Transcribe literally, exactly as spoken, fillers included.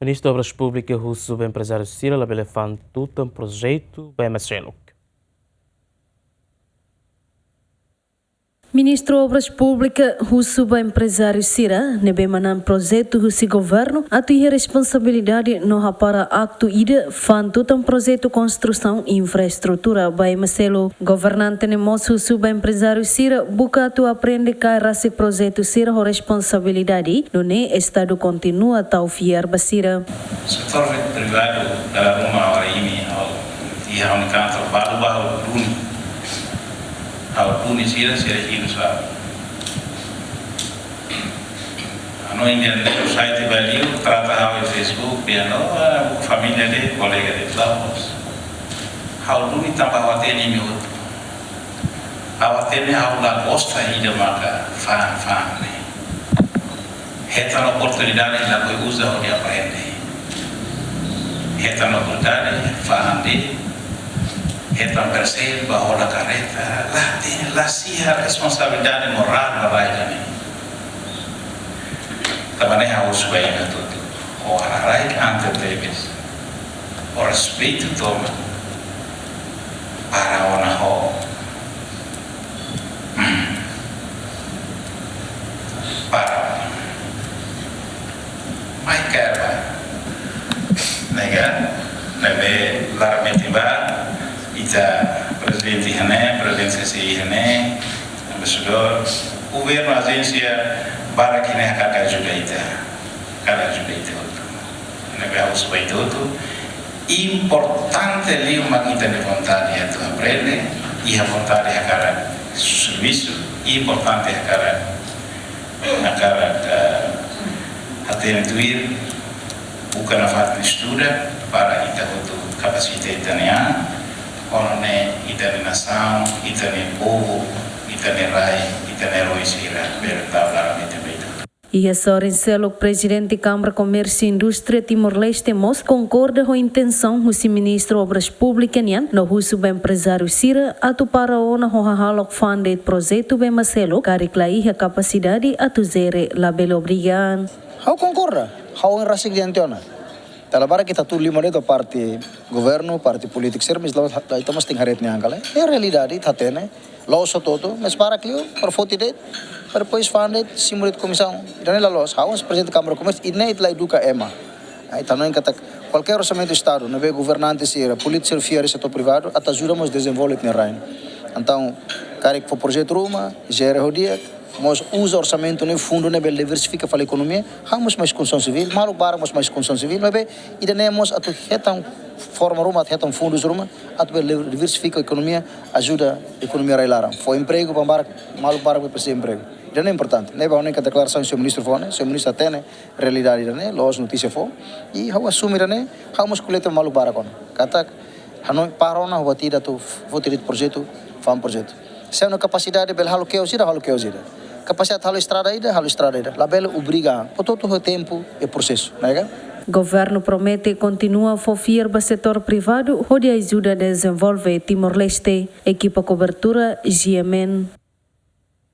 Ministru Obras Públikas husu ba emprezáriu sira labele fa'an tutan projetu ba ema seluk. Ministru Obras Públikas husu ba emprezáriu sira ne'ebé manán projetu husi governu atu iha responsabilidade no hapara aktu ida fa'an tutan projetu konstrusaun infraestrutura ba ema seluk. Governante ne'e mós husu ba emprezáriu sira buka atu aprende kaer rasik projetu sira ho responsabilidade, nune'e Estadu kontinua tau fiar ba sira. Setór privadu dala ruma agora imi, ha'u, iha ha'u-nia kantor balu ba ha'u duni. Ha'u duni sira, sira hinu sa. Anu, imi-nia site ba liu, trata ha'u iha Facebook, dehan, ah, família de'it, kolega de'it, la, bos. Ha'u duni tanba ha'u hatene imi hotu. Ha'u hatene ha'u la gosta ida maka fa'an, fa'an ne'e. Hetan oportunidade lakohi uza hodi aprende. Hetan oportunidade fa'an de'it. Hetan perse ba hola karreta. La hatene, la siha responsabilidade morál ba rai ida-ne'e. Tanba ne'e ha'u husu ba imi hotu-hotu. Ho haraik-an tebes. Ho respeitu tomak. Para ona ho. Hmm. Para ona. Mai kaer ba. Ne'e ka, ne'ebé laran metin ba, ita prezidente iha ne'e, prezidente C C I iha ne'e, embaixadór, governu, ajénsia barak iha ne'e hakarak ajuda ita. Hakarak ajuda ita hotu. Ne'ebé ha'u husu ba ita hotu. Importante liu mak ita-nia vontade atu aprende, iha vontade hakarak servisu, importante hakarak, hakarak, eh, hatene tuir, buka nafatin estuda, para ita hotu kapasita ita-nia an, hodi nune'e ita-nia nasaun, ita-nia povu, ita-nia rai, ita-nia erói sira, bele tau laran metin ba ita. Iha sorin seluk, Prezidente Kámara Komérsiu Indústria Timor-Leste mós konkorda ho intensaun husi Ministru Obras Públikas nian no husu ba emprezáriu sira atu para ona ho hahalok fa'an de'it projetu ba ema seluk, karik la iha kapasidade atu jere labele obriga. Ha'u konkorda, ha'u rasik diante ona. Dala barak ita tuur liman de'it ba parte governu, parte polítiku sira, mas la, la, ita mós tenke haree ita-nia an ka lae. Ne'e realidade, ita hatene. Loos hotu-hotu, mas barak liu, para foti de'it, para depois fa'an de'it, simu de'it komisaun. Ida-ne'e la loos, ha'u mós Prezidente Kámara Komérsiu, ida-ne'e ita la eduka ema. Ai, ita hanoin katak, kualkér orsamentu Estadu, ne'ebé governante sira, polítiku sira fiar iha setór privadu, atu ajuda mós dezenvolve ita-nia rain. Entaun, karik fó projetu ruma, jere ho di'ak, mós uza orsamentu ne'e, fundu ne'e bele diversifika fali ekonomia, ha'u mós mai konstrusaun sivíl, maluk barak mós mai konstrusaun sivíl, maibé ida-ne'e mós atu hetan forma ruma, atu hetan fundus ruma, atu bele diversifika ekonomia, ajuda ekonomia rai-laran. Fó empregu ba barak, maluk barak bele presiza empregu. Ida-ne'e importante. Ne'ebé ha'u hanoin katak deklarasaun señór ministru fó ne'e, señór ministru hatene realidade ida-ne'e, loos notísia fó. I ha'u asume ida-ne'e, ha'u mós koleta maluk barak ona. Katak, hanoin para ona ho batida atu foti de'it projetu, fa'an projetu. Se iha kapasidade bele halo kios ida, halo kios ida. Kapasidade halo estrada ida, halo estrada ida. Labele obriga, portantu ho tempu e prosesu, ne'e ka? Governu promete kontinua fó fiar ba setór privadu hodi ajuda dezenvolve Timor-Leste. Ekipa kobertura, G M N.